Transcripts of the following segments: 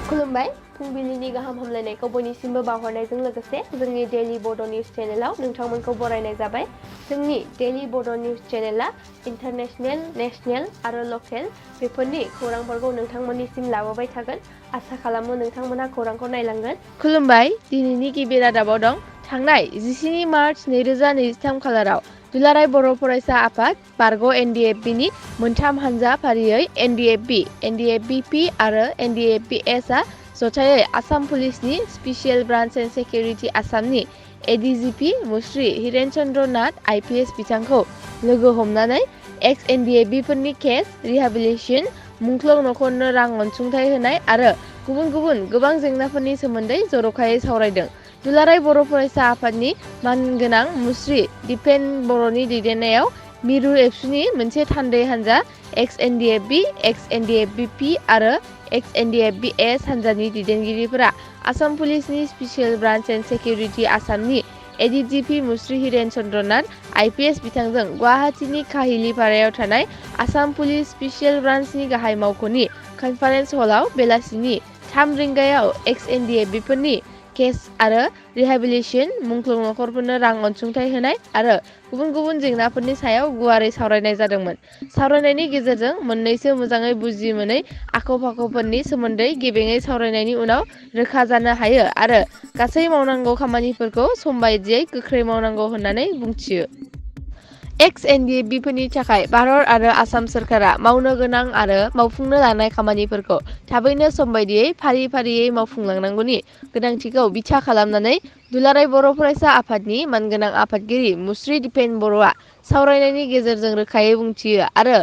खुलुमबाय फुंबिलिनि गाहाम हामलायनायखौ बयनिसिमबो बावहरनायजों लोगोसे जोंनि डेली बड' निउज चेनेलाव नोंथांमोनखौ बरायनाय जाबाय। जोंनि डेली बड' निउज चेनेला इन्टारनेशनेल, नेशनेल आरो लकेल बेफोरनि खौरांफोरखौ नोंथांमोननिसिम लाबोबाय थागोन। आसा खालामो नोंथांमोना खौरांखौ नायलांगोन। खुलुमबाय, दिनैनि गिबि रादाबाव दं थांनाय 17 मार्च 2023 खालाराव दुलाराय बर' फरायसा आफाद बारग' NDFB नि मोनथाम हानजा फारियै NDFB, NDFB-P आरो NDFB-S आ जथायै आसाम पुलिसनि स्पेसियेल ब्रान्च एन्ड सिकिउरिटि आसामनि ADGP मुस्रि हिरेन चन्द्र नाथ IPS बिथांखौ लोगो हमनानै X-NDFB फोरनि केस रिहेबिलिटेसन, मुंख्लं नखरनो रां अनसुंथाइ होनाय आरो गुबुन गुबुन गोबां जेंनाफोरनि सोमोन्दै जर'खायै सावरायदों। दुलाराय बर' फरायसा आफादनि मानगोनां मुस्रि दिपेन बर'नि दैदेननायाव मिरु एबसुनि मोनसे थान्दै हानजा X-NDFB, X-NDFB-P आरो X-NDFB-S हानजानि दैदेनगिरिफोरा आसाम पुलिसनि स्पेसियेल ब्रान्च एन्ड सिकिउरिटि आसामनि ADGP मुस्रि हिरेन चन्द्र नाथ IPS बिथांजों गुवाहाटीनि काहिलिपारायाव थानाय आसाम पुलिस स्पेसियेल ब्रान्चनि गाहाय मावख'नि कनफारेन्स हलाव बेलासिनि 3 रिंगायाव X-NDFB फोरनि केस आरो रिहेबिलिटेसन, मुंख्लं नखरफोरनो रां अनसुंथाइ होनाय आरो गुबुन गुबुन जेंनाफोरनि सायाव गुवारै सावरायनाय जादोंमोन। सावरायनायनि गेजेरजों मोननैसो मोजाङै बुजि मोनै आख'-फाख'फोरनि सोमोन्दै गेबेङै सावरायनायनि उनाव रोखा जानो हायो आरो गासै मावनांगौ खामानिफोरखौ समबायदियै गोख्रै मावनांगौ होननानै बुंथियो। X-NDFB फोरनि थाखाय भारत आरो आसाम सोरखारा मावनो गोनां आरो मावफुंनो लानाय खामानिफोरखौ थाबैनो समबायदियै फारि-फारियै मावफुंलांनांगौनि गोनांथिखौ बिथा खालामनानै दुलाराय बर' फरायसा आफादनि मानगोनां आफादगिरि मुस्रि दिपेन बर'आ सावरायनायनि गेजेरजों रोखायै बुंथियो आरो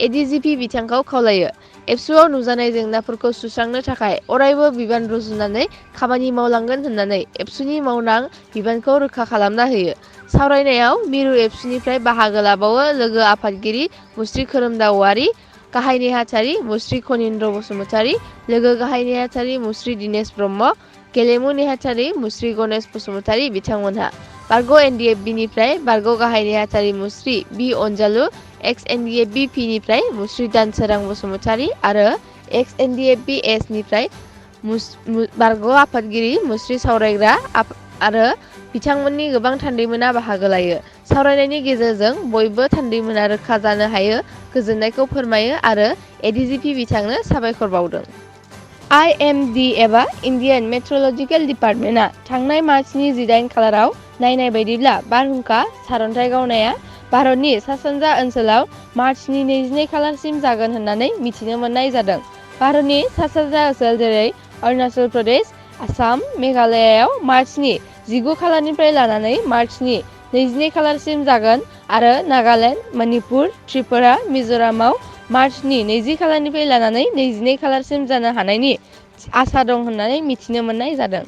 ADGP बिथांखौ खावलायो। एबसुआव नुजानाय जेंनाफोरखौ सुस्रांनो थाखाय अरायबो बिबान रुजुननानै खामानि मावलांगोन होननानै एबसुनि मावनां बिबानखौ रोखा खालामना होयो। सावरायनायाव मिरु एबसुनिफ्राय बाहागो लाबावो लोगो आफादगिरि मुस्रि खोरोमदाव औवारी, गाहाय नेहाथारि मुस्रि खनिन्द्र बसुमतारी, लोगो गाहाय नेहाथारि मुस्रि दिनेश ब्रह्म, गेलेमु नेहाथारि मुस्रि गणेश बसुमतारी बिथांमोनहा। बारग' NDFB निफ्राय बारग' गाहाय नेहाथारि मुस्रि बि अनजालु, X-NDFB-P निफ्राय मुस्रि दानसोरां बसुमतारी आरो X-NDFB-S निफ्राय बारग' आफादगिरि मुस्रि सावरायग्रा आरो बिथांमोननि गोबां थान्दैमोना बाहागो लायो। सावरायनायनि गेजेरजों बयबो थान्दैमोना रोखा जानो हायो, गोजोननायखौ फोरमायो आरो ADGP बिथांनो साबायखर बावदों। IMD एबा इन्डियान मेट्रलजिकेल डिपार्टमेन्टआ थांनाय मार्चनि 18 खालाराव नायनाय बायदिब्ला बारहुंखा सारन्थाइ गावनाया भारतनि सा-सानजा ओनसोलाव मार्चनि 22 खालारसिम जागोन होननानै मिथिनो मोननाय जादों। भारतनि सा-सानजा ओनसोल जेरै अरुणाचल प्रदेश, आसाम, मेघालयाव मार्चनि 19 खालारनिफ्राय लानानै मार्चनि 22 खालारसिम जागोन आरो नागालेन्ड, मणिपुर, त्रिपुरा, मिज'रामाव मार्चनि 20 खालारनिफ्राय लानानै 22 खालारसिम जानो हानायनि आसा दं होननानै मिथिनो मोननाय जादों।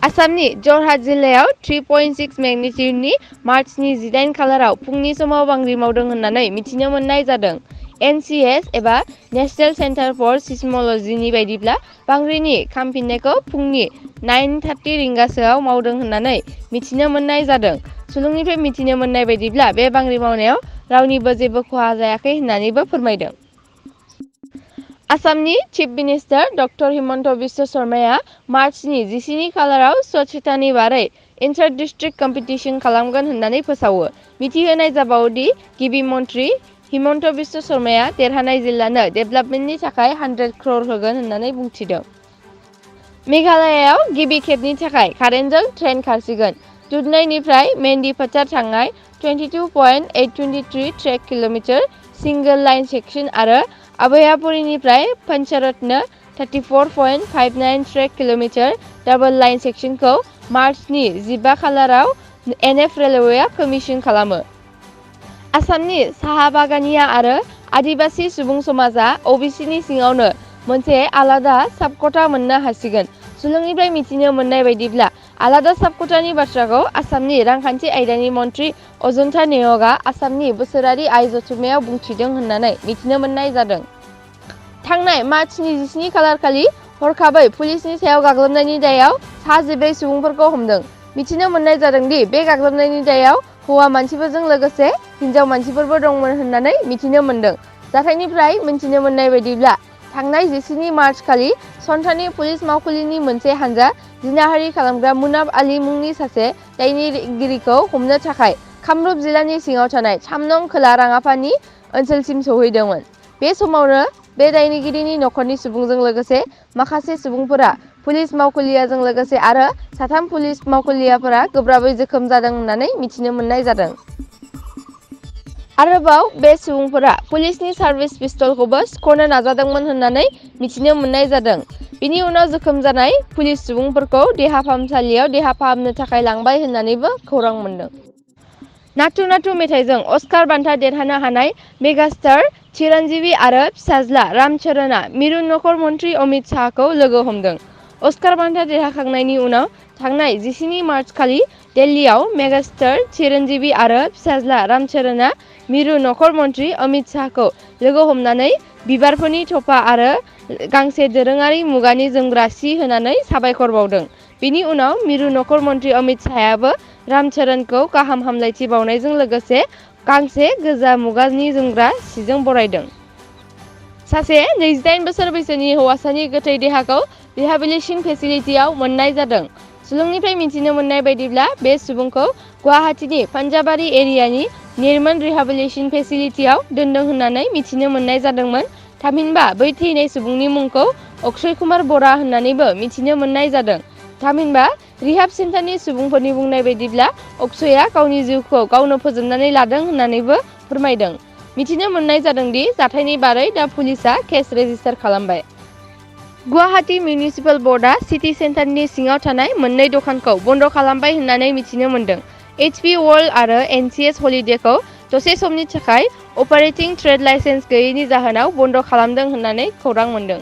आसामनि जरहाट जिल्लायाव 3.6 मेगनिटिउडनि मार्चनि 18 खालाराव फुंनि समाव बांग्रि मावदों होननानै मिथिनो मोननाय जादों। NCS एबा नेशनेल सेन्टार फर सिस्म'लजिनि बायदिब्ला बांग्रिनि खामफिननायखौ फुंनि 9:30 रिंगासोआव मावदों होननानै मिथिनो मोननाय जादों। सुलुंनिफ्राय मिथिनो मोननाय बायदिब्ला बे बांग्रि मावनायाव रावनिबो जेबो खहा जायाखै होननानैबो फोरमायदों। आसामनि chief minister doctor Himanta Biswa शर्माया मार्चनि 17 खालाराव स्वच्छतानि बारै इन्टार डिस्ट्रिक्ट कम्पिटिशन खालामगोन होननानै फोसावो। मिथिहोनाय जाबावोदि गिबि मन्त्रि हिमन्त बिश्व शर्माया देरहानाय जिल्लानो डेभेलपमेन्टनि थाखाय 100 क्र'र होगोन होननानै बुंथिदों। मेघालयाव गिबि खेबनि थाखाय कारेन्टजों ट्रेन खारसिगोन। दुधनैनिफ्राय मेन्दी फोथार थांनाय 22.823 ट्रेक किल'मिटार सिंगोल लाइन सेक्सन आरो अभयापुरीनिफ्राय पंचरत्न 34.59 ट्रेक किल'मिटार डाबल लाइन सेक्सनखौ मार्चनि 15 खालाराव NF रेलवेआ कमिसन खालामो। आसामनि साहा बागानिया आरो आदिबासि सुबुं समाजा OBCनि सिङावनो मोनसे आलादा साबक'टा मोननो हासिगोन। सुलुंनिफ्राय मिथिनो मोननाय बायदिब्ला आलादा साबक'टानि बाथ्राखौ आसामनि रांखान्थि आयदानि मन्थ्रि अजन्ता नेउगआ आसामनि बोसोरारि आय जथुम्मायाव बुंथिदों होननानै मिथिनो मोननाय जादों। थांनाय मार्चनि 17 खालारखालि हरखाबै पुलिसनि सायाव गाग्लोबनायनि दायाव सा 14 सुबुंफोरखौ हमदों। मिथिनो मोननाय जादोंदि बे गाग्लोबनायनि दायाव हौवा मानसिफोरजों लोगोसे हिनजाव मानसिफोरबो दंमोन होननानै मिथिनो मोनदों। जाथायनिफ्राय मिथिनो मोननाय बायदिब्ला थांनाय 17 मार्च खालि सन्थानि पुलिस मावखुलिनि मोनसे हानजा जिनाहारि खालामग्रा मुनाब आली मुंनि सासे दायनिगिरिखौ हमनो थाखाय कामरुप जिल्लानि सिङाव थानाय 3 नं खोला राङापानि ओनसोलसिम सौहैदोंमोन। बे समावनो बे दायनिगिरिनि नखरनि सुबुंजों लोगोसे माखासे सुबुंफोरा पुलिस मावखुलियाजों लोगोसे आरो 3 पुलिस मावखुलियाफोरा गोब्राबै जोखोम जादों होननानै मिथिनो मोननाय जादों। आरोबाव बे सुबुंफोरा पुलिसनि सार्भिस पिस्तलखौबो सिख'नो नाजादोंमोन होननानै मिथिनो मोननाय जादों। बिनि उनाव जोखोम जानाय पुलिस सुबुंफोरखौ देहा फाहामसालियाव देहा फाहामनो थाखाय लांबाय होननानैबो खौरां मोन्दों। नाथु नाथु मेथाइजों अस्कार बान्था देरहानो हानाय मेगास्टार चिरन्जीवी आरो फिसाज्ला रामचरणआ मिरु नखर मन्त्रि अमित शाहखौ लोगो हमदों। अस्कार बान्था देरहाखांनायनि उनाव थांनाय 17 मार्च खालि दिल्लीयाव मेगास्टार चिरन्जीवी आरो फिसाज्ला रामचरणआ मिरु नखर मन्त्रि अमित शाहखौ लोगो हमनानै बिबारफोरनि थफा आरो गांसे दोरोङारि मुगानि जोमग्रा सि होनानै साबायखर बावदों। बिनि उनाव मिरु नखर मन्त्रि अमित शाहआबो रामचरणखौ गाहाम हामलायथि बावनायजों लोगोसे गांसे गोजा मुगानि जोमग्रा सिजों बरायदों। सासे 28 बोसोर बैसोनि हौवासानि गोथै देहाखौ रिहाबिलिटेसन फेसिलिटियाव मोननाय जादों। सुलुंनिफ्राय मिथिनो मोननाय बायदिब्ला बे सुबुंखौ गुवाहाटीनि पान्जाबारि एरियानि निर्मल रिहाबिलिटेसन फेसिलिटियाव दोनदों होननानै मिथिनो मोननाय जादोंमोन। थामहिनबा बै थैनाय सुबुंनि मुंखौ अक्षय कुमार बरा होननानैबो मिथिनो मोननाय जादों। थामहिनबा रिहाब सेन्टारनि सुबुंफोरनि बुंनाय बायदिब्ला अक्षयआ गावनि जिउखौ गावनो फोजोबनानै लादों होननानैबो फोरमायदों। मिथिनो मोननाय जादों दि जाथायनि बारै दा पुलिसआ केस रेजिस्टार खालामबाय। गुवाहाटी मिउनिसिपाल बर्डआ सिटी सेन्टारनि सिङाव थानाय मोननै दखानखौ बन्द खालामबाय होननानै मिथिनो मोनदों। HP वर्ल्ड आरो NCS हलिडेखौ दसे समनि थाखाय अपारेटिं ट्रेड लाइसेन्स गैयैनि जाहोनाव बन्द खालामदों होननानै खौरां मोनदों।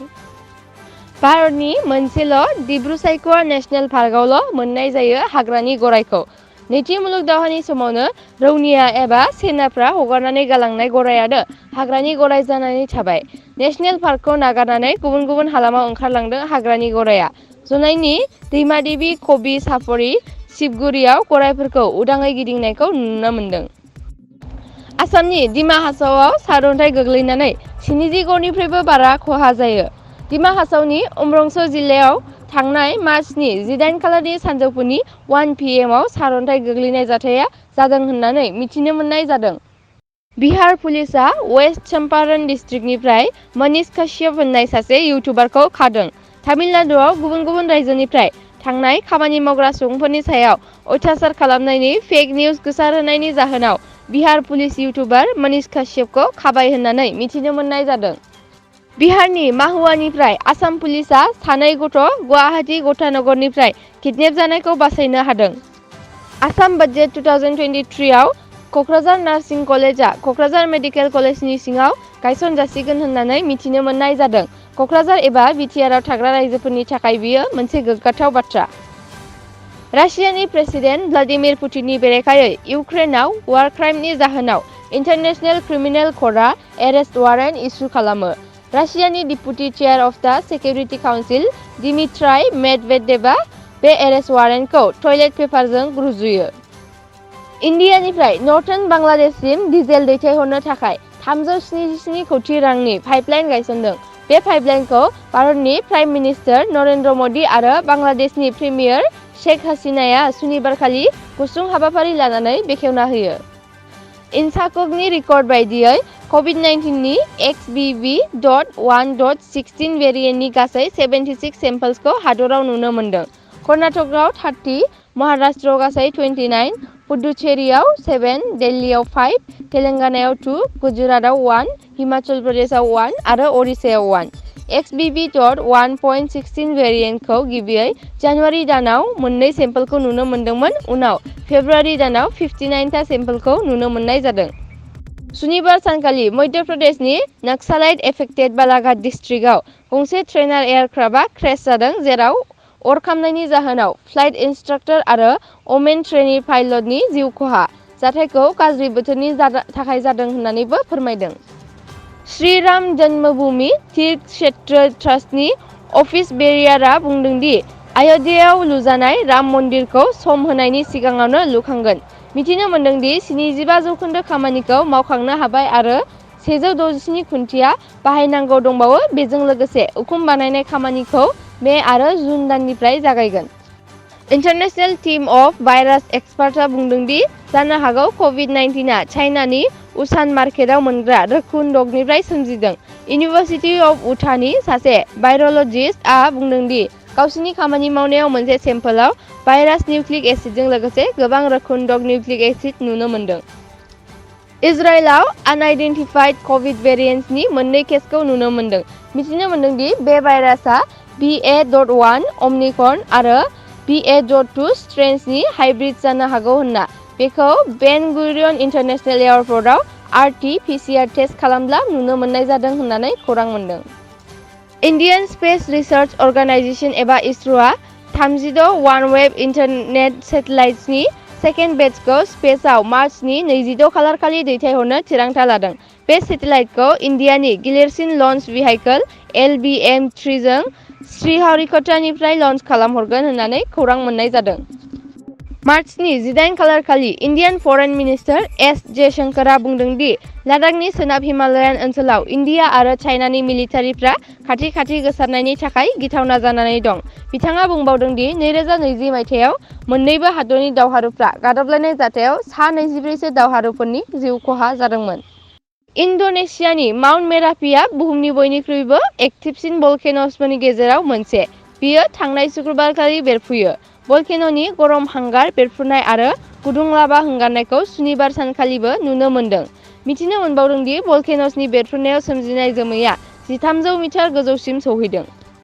भारतनि मोनसेल' दिब्रु सायख'वा नेशनेल पार्कआवल' मोननाय जायो हाग्रानि गरायखौ। नैथि मुलुग दावहानि समावनो रौनिया एबा सेनाफ्रा हगारनानै गालांनाय गरायानो हाग्रानि गराय जानानै थाबाय। नेशनेल पार्कखौ नागारनानै गुबुन गुबुन हालामाव ओंखारलांदों हाग्रानि गराया। जनाइनि दैमादेबी कबि सापरि सिबगुरियाव गरायफोरखौ उदाङै गिदिंनायखौ नुनो मोन्दों। आसामनि डिमा हासावआव सारअन्थाइ गोग्लैनानै 70 गरनिफ्रायबो बारा खहा जायो। डिमा हासावनि उमरंस' जिल्लायाव थांनाय मार्चनि 18 खालारनि सानजौफुनि 1 PM आव सारअन्थाइ गोग्लैनाय जाथाया जादों होननानै मिथिनो मोननाय जादों। बिहार पुलिसआ वेस्ट चम्पारण डिस्ट्रिक्टनिफ्राय मनीष काश्यप होननाय सासे इउटुबारखौ खादों। तामिलनाडुआव गुबुन गुबुन रायजोनिफ्राय थांनाय खामानि मावग्रा सुबुंफोरनि सायाव अयथासार खालामनायनि फेक निउज गोसारहोनायनि जाहोनाव बिहार पुलिस इउटुबार मनीष काश्यपखौ खाबाय होननानै मिथिनो मोननाय जादों। बिहारनि माहुवानिफ्राय आसाम पुलिसआ सानै गथ' गुवाहाटी गथानगरनिफ्राय किडनेप जानायखौ बासायनो हादों। आसाम बाजेट 2023 आव क'क्राझार नार्सिं कलेजआ क'क्राझार मेडिकेल कलेजनि सिङाव गायसनजासिगोन होननानै मिथिनो मोननाय जादों। क'क्राझार एबा बिटिआरआव थाग्रा रायजोफोरनि थाखाय बियो मोनसे गोग्गाथाव बाथ्रा। रासियानि प्रेसिडेन्ट भ्लादिमिर पुतिननि बेरेखायै इउक्रेनाव वार क्राइमनि जाहोनाव इन्टारनेशनेल क्रिमिनेल कर्टआ एरेस्ट वारेन्ट इस्यु खालामो। रासियानि deputy chair of the security council Dmitry मेदवेदेभआ बे एरेस्ट वारेन्टखौ टयलेट पेपारजों रुजुयो। इन्डियानिफ्राय नर्थार्न बांलादेशसिम डिजेल दैथायहरनो थाखाय 377 कौटि रांनि पाइपलाइन गायसनदों। बे पाइपलाइनखौ भारतनि प्राइम मिनिस्टार नरेन्द्र मदि आरो बांलादेशनि प्रिमियार शेख हासिनाया सुनिबारखालि गुसुं हाबाफारि लानानै बेखेवना होयो। इनसाक'गनि रेकर्ड बायदियै COVID-19 नि XBB.1.16 भेरिएन्टनि गासै 76 सेम्पल्सखौ हादराव नुनो मोन्दों। कर्नाटकआव 30, महाराष्ट्रआव गासै 29, पुडुचेरीआव 7, दिल्लीआव 5, तेलेंगानायाव 2, गुजरातआव 1, हिमाचल प्रदेशआव 1 आरो ओडिशायाव 1। XBB.1.16 भेरिएन्टखौ गिबियै जानुवारि दानाव मोननै सेम्पलखौ नुनो मोन्दोंमोन। उनाव फेब्रुवारि दानाव 59 था सेम्पलखौ नुनो मोननाय जादों। सुनिबार सानखालि मध्य प्रदेशनि नक्सालाइट एफेक्टेड बालाघाट डिस्ट्रिक्टआव गंसे ट्रेनार एयारक्राफ्टआ क्रेश जादों, जेराव अर खामनायनि जाहोनाव फ्लाइट इन्सट्राक्टर आरो अमेन ट्रेनि पाइलटनि जिउ खहा। जाथायखौ गाज्रि बोथोरनि थाखाय जादों होननानैबो फोरमायदों। श्री राम जन्मभूमि तीर्थ क्षेत्र ट्रास्टनि अफिस बेरियारआ बुंदों दि अयोध्यायाव लुजानाय राम मन्दिरखौ सम होनायनि सिगाङावनो लुखांगोन। मिथिनो मोन्दों दि 75% खामानिखौ मावखांनो हाबाय आरो 167 खुन्थिया बाहायनांगौ दंबावो। बेजों लोगोसे उखुम बानायनाय खामानिखौ मे आरो जुन दाननिफ्राय जागायगोन। इन्टारनेशनेल टीम अफ भाइरास एक्सपार्टआ बुंदों दि जानो हागौ COVID-19आ चाइनानि उसान मार्केटआव मोनग्रा रोखुन डगनिफ्राय सोमजिदों। इउनिभार्सिटि अफ उटानि सासे भाइरलजिस्टआ बुंदों दि गावसिनि खामानि मावनायाव मोनसे सेम्पोलाव भाइरास निउक्लिक एसिडजों लोगोसे गोबां रोखुन डग निउक्लिक एसिड नुनो मोनदों। इजराइलाव आनआइडेन्टिफाइड कभिड भेरिएन्टनि मोननै केसखौ नुनो मोनदों। मिथिनो मोनदों दि बे भाइरासआ BA.1 अमनिकर्न आरो BA.2 स्ट्रेन्सनि हाइब्रिड जानो हागौ होनना। बेखौ बेन गुरियन इन्टारनेशनेल एयारपर्टआव RT-PCR टेस्ट खालामब्ला नुनो मोननाय जादों होननानै खौरां मोनदों। इन्डियान स्पेस रिसार्च अर्गानाइजेशन एबा इसर'आ 36 वानवेव इन्टारनेट सेटेलाइट्सनि सेकेन्ड बेचखौ स्पेसआव मार्चनि 26 खालारखालि दैथायहरनो थिरांथा लादों। बे सेटेलाइटखौ इन्डियानि गिलिरसिन लन्च भेहिकल LBM-3 जों श्रीहरिक'टानिफ्राय लन्च खालामहरगोन होननानै खौरां मोननाय जादों। मार्चनि 18 खालारखालि इन्डियान फरेन मिनिस्टार S. जयशंकरआ बुंदों दि लादाखनि सोनाब हिमालयान ओनसोलाव इन्डिया आरो चाइनानि मिलिटारिफ्रा खाथि गोसारनायनि थाखाय गिथावना जानानै दं। बिथाङा बुंबावदों दि 2020 मायथाइयाव मोन्नैबो हादरनि दावहारुफ्रा गादबलायनाय जाथायाव सा 24 सो दावहारुफोरनि जिउ खहा जादोंमोन। इन्ड'नेसियानि माउन्ट मेरापिआ बुहुमनि बयनिख्रुइबो एक्टिभसिन भलकेन'सफोरनि गेजेराव मोनसे। बियो थांनाय सुक्रुबारखालि बेरफ्रुयो। भलकेन'नि गरम हांगार बेरफ्रुनाय आरो गुदुं लाभा हगारनायखौ सुनिबार सानखालिबो नुनो मोनदों। मिथिनो मोनबावदों दि भलकेन'सनि बेरफ्रुनायाव सोमजिनाय जोमैआ 1300 मिटार गोजौसिम सौहैदों।